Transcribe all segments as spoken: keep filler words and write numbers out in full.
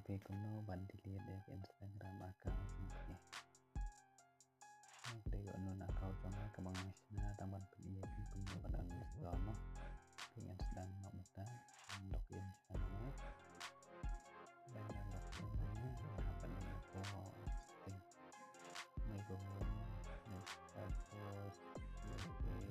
phi kumno ban delete ïa ka Instagram account jong phi. Ka dei ka unknown account jong nga kaba nga shna tang ban pyn-i ïa phi kumno ban uninstall mo. Phi Instagram mo mynta, log in sha nga. Dang log in hangne, nga pyn-i ïa ka setting. Maybe next password, okay.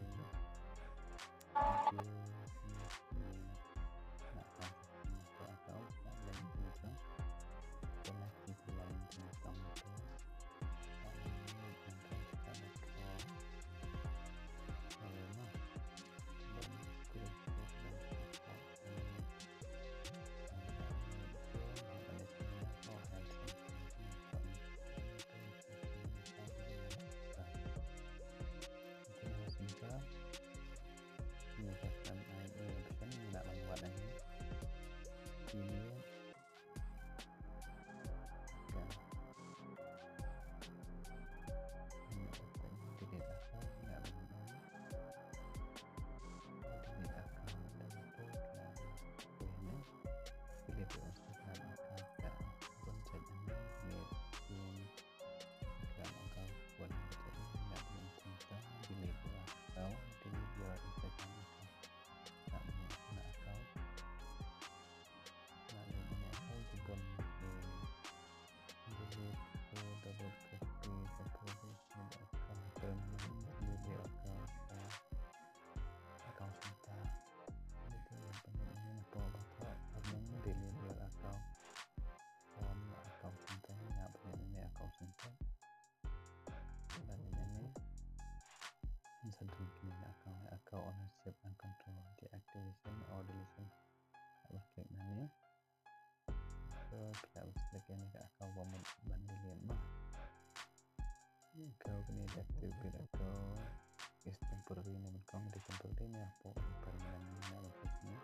Ini kan ai option nak membuat ini. Ini kan. Ini option delete account, nggak benar. Delete account dan itu kan ini. Delete Instagram account, kan. Pun chat ini, ini pun Instagram account pun chat ini, nggak benar. Delete account, delete your Instagram account. Nggak benar account. Nggak benar account, pun delete, double copy, double copy, delete account, delete account, account center. Itu yang penting ini, apa, apa, apa, delete your account. Wan ïa account center, nga pynlong ïa account center. Lane ïa ne. Ngan sa delete ïa account, account ownership and control, deactivation or deletion. Double click ïa ne. So, kita select ïa ne ka account ba mut ban delete mo. Ka kane deactivate account is temporary ne, ban kong dei temporary ne, hapoh permanent ne, ban klik ne.